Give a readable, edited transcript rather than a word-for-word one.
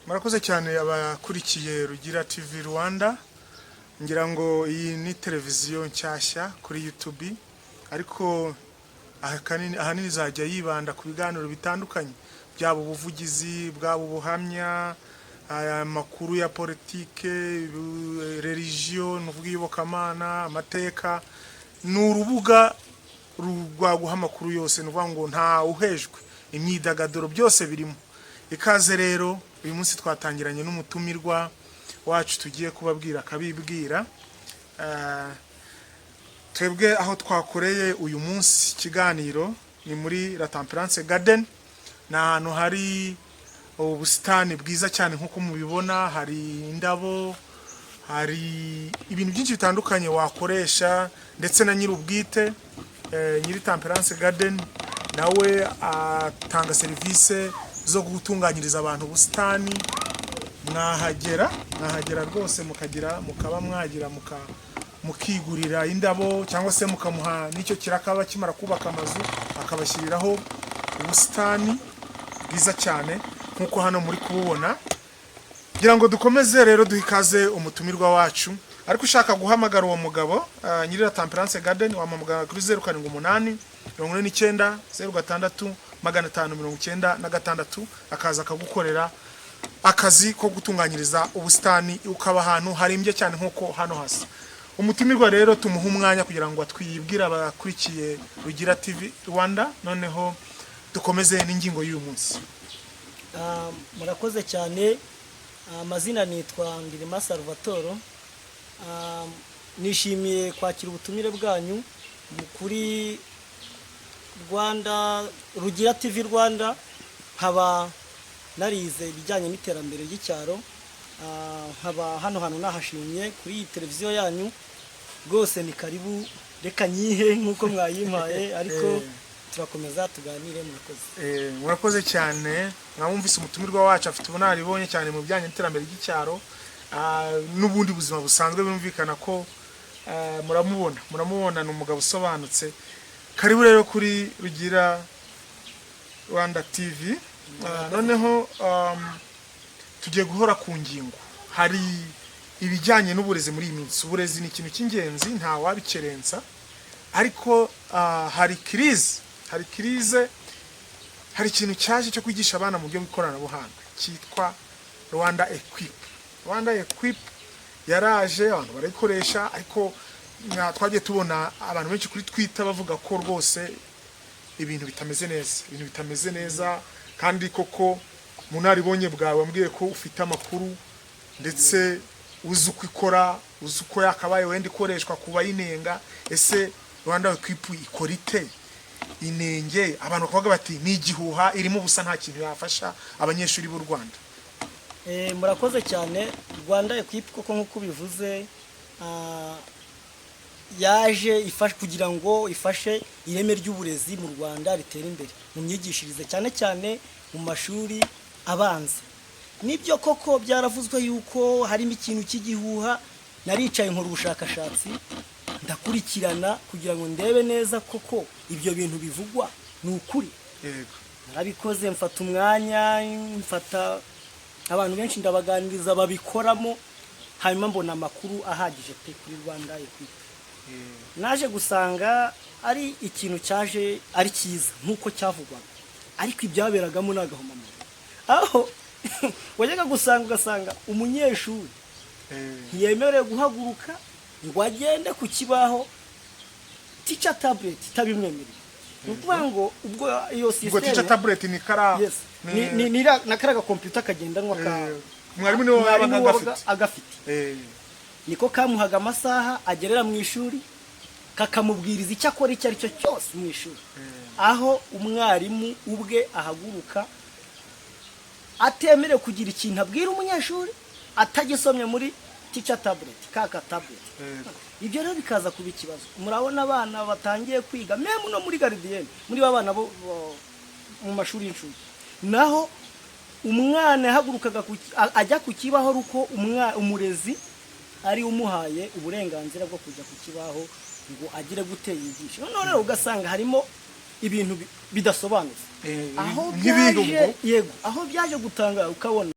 Murakoze cyane abakurikiye Rugira TV Rwanda. Ngira ngo iyi ni televiziyo nshyashya kuri YouTube, ariko ahanini izajya yibanda ku biganiro bitandukanye, byaba ubuvugizi, bwaba ubuhamya, amakuru ya politike, religion, ni ukuvuga iyobokamana, amateka. Ni urubuga rwaguha amakuru yose, ni ukuvuga ngo nta uhejwe, imyidagaduro, byose birimo. Ikaze rero. Uyu munsi twatangiranye n'umutumirwa wacu tugiye kubabwira akabibwira. Twebwe aho twakoreye uyu munsi ikiganiro ni muri La Temperance Garden. Ni ahantu hari ubusitani bwiza cyane nk'uko mubibona, hari indabo, hari ibintu byinshi bitandukanye wakoresha, ndetse na nyir'ubwite, nyiri Temperance Garden, nawe atanga serivisi zo gutunganyiriza abantu ubusitani. Mwahagera rwose mukagira, mukaba mwagira, mukigurira indabo cyangwa se mukamuha n'icyo kirakaba kimara kubaka amazu, akabashyiriraho ubusitani bwiza cyane nk'uko hano muri kububona. Kugira ngo dukomeze rero, duhe ikaze umutumirwa wacu. Ariko ushaka guhamagara uwo mugabo, nyiri La Temperance Garden, wamuhamagara kuri 0784 906596, akaza akagukorera akazi ko gutunganyiriza ubusitani, ukaba ahantu harimbye cyane nk'uko hano hasa. Umutumirwa rero tumuha umwanya kugira ngo atwibwire abakurikiye Rugira TV Rwanda, noneho dukomeze n'ingingo y'uyu munsi. Murakoze cyane. Amazina nitwa Ndirima Salvatore. Nishimiye kwakira ubutumire bwanyu kuri Rwanda Rugira TV Rwanda. Nkaba narize ibijyanye n'iterambere ry'icyaro. Nkaba hano hantu nahashimye kuri iyi televiziyo yanyu. Rwose ni karibu, reka nyihe nk'uko mwayimpaye, ariko turakomeza tuganire. Murakoze. Murakoze cyane. Mwamwumvise, umutumirwa wacu afite ubunararibonye cyane mu bijyanye n'iterambere ry'icyaro n'ubundi buzima busanzwe. Birumvikana ko muramubona, ni umugabo usobanutse. Karibu rero kuri Rugira Rwanda TV. Noneho tugiye guhora ku ngingo. Hari ibijyanye n'uburezi muri iyi minsi. Uburezi ni ikintu cy'ingenzi, nta wabikerensa, ariko hari crise, hari ikintu cyaje cyo kwigisha abana mu buryo bw'ikoranabuhanga cyitwa Rwanda Equip. Rwanda Equip yaraje, abantu barayikoresha, ariko twagiye tubona abantu benshi kuri Twitter bavuga ko rwose ibintu bitameze neza, ibintu bitameze neza. Kandi koko mu naribonye bwawe wambwiye ko ufite amakuru, ndetse uzi uko ikora, uzi uko yakabaye wenda ikoreshwa ku bayinenga. Ese Rwanda Equip ikora ite? Inenge abantu bakavuga bati ni igihuha, irimo ubusa, nta kintu yafasha abanyeshuri b'u Rwanda. Murakoze cyane. Rwanda Equip koko nk'uko ubivuze, yaje ifashe kugira ngo ifashe ireme ry'uburezi mu Rwanda ritere imbere mu myigishirize, cyane cyane mu mashuri abanza. Nibyo koko byaravuzwe yuko harimo ikintu cy'igihuha. Naricaye nkora ubushakashatsi, ndakurikirana kugira ngo ndebe neza koko ibyo bintu bivugwa ni ukuri. Narabikoze, mfata umwanya, mfata abantu benshi, ndabaganiriza babikoramo, hanyuma mbona amakuru ahagije pe kuri Rwanda Equip. Naje gusanga ari ikintu cyaje ari cyiza nk'uko cyavugwaga, ariko ibyaberagamo ni agahomamunwa, aho wajyaga gusanga ugasanga umunyeshuri ntiyemerewe guhaguruka ngo agende ku kibaho teacher tablet itabimwemereye. Ni ukuvuga ngo ubwo iyo Ubwo teacher système tablet ni kara Yes. Ni na kariya gakompiyuta kagendanwa ka Mwarimu niwe wabaga mwarimu wabaga agafite. Agafite. Niko kamuhaga amasaha agerera mu ishuri, kakamubwiriza icyo akora icyo ari cyo cyose mu ishuri, aho umwarimu ubwe ahaguruka atemerewe kugira ikintu abwira umunyeshuri atagisomye muri teacher tablet, kaka tablet. Ibyo rero bikaza kuba ikibazo. Murabona abana batangiye kwiga même no muri gardienne, muri ba bana bo mu mashuri y'incuke, naho umwana yahagurukaga ajya ku kibaho ari uko umurezi ari umuhaye uburenganzira bwo kujya ku kibaho ngo agire gute, yigishe. Noneho rero ugasanga harimo ibintu bidasobanutse. Aho Nk'ibihe byaje ubwo? Yego, aho byaje gutanga ukabona